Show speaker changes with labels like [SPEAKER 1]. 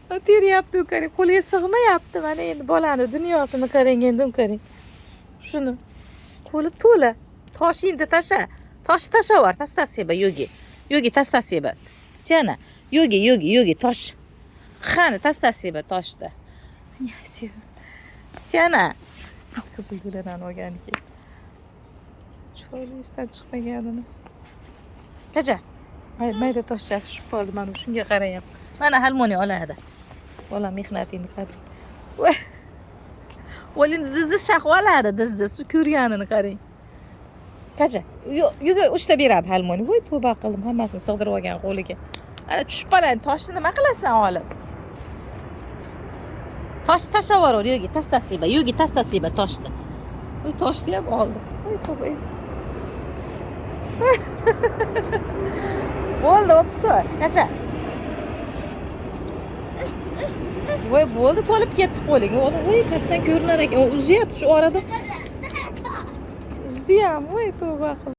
[SPEAKER 1] Teryapti, qarang, qo'liga sig'mayapti. Mana endi bolani dunyosini qarang, endi qarang. Shuni. Qo'li to'la. Toshingni tasha. Toshni tashavor, tastasiba yo'gi. Yo'gi tastasiba. Tiana, yo'gi, yo'gi, yo'gi tosh. Qani tastasiba toshni. Tiana. Qizil gullarni olganiki. Chiroyli esdan chiqmaganini. Kaja. Mayda toshchasi tushib qoldi, mana shunga qarayapti. Mana halmoni oladi. Bola mehnatingni qadr. Voy. O'lindi diz chaqib oladi, diz. Ko'rganini qarang. Kaja, yo'q, uchta beradi halmoni. Voy, tavba qildim, hammasini sig'dirib olgan qo'liga. Ana tushib qoladi, toshni nima qilasan olib? Toshni tashlab yuboraver, yo'gi, tastasiba, yo'gi, tastasiba toshni. Voy, toshni ham oldi. Voy, tavba. Bo'ldi, o'psi. Kacha. Voy, bo'ldi, to'lib ketdi qo'ling. O'g'lim, voy, pastdan ko'rinar ekan. Uzyapti shu orada. Uzdi ham, voy, tavba qildim.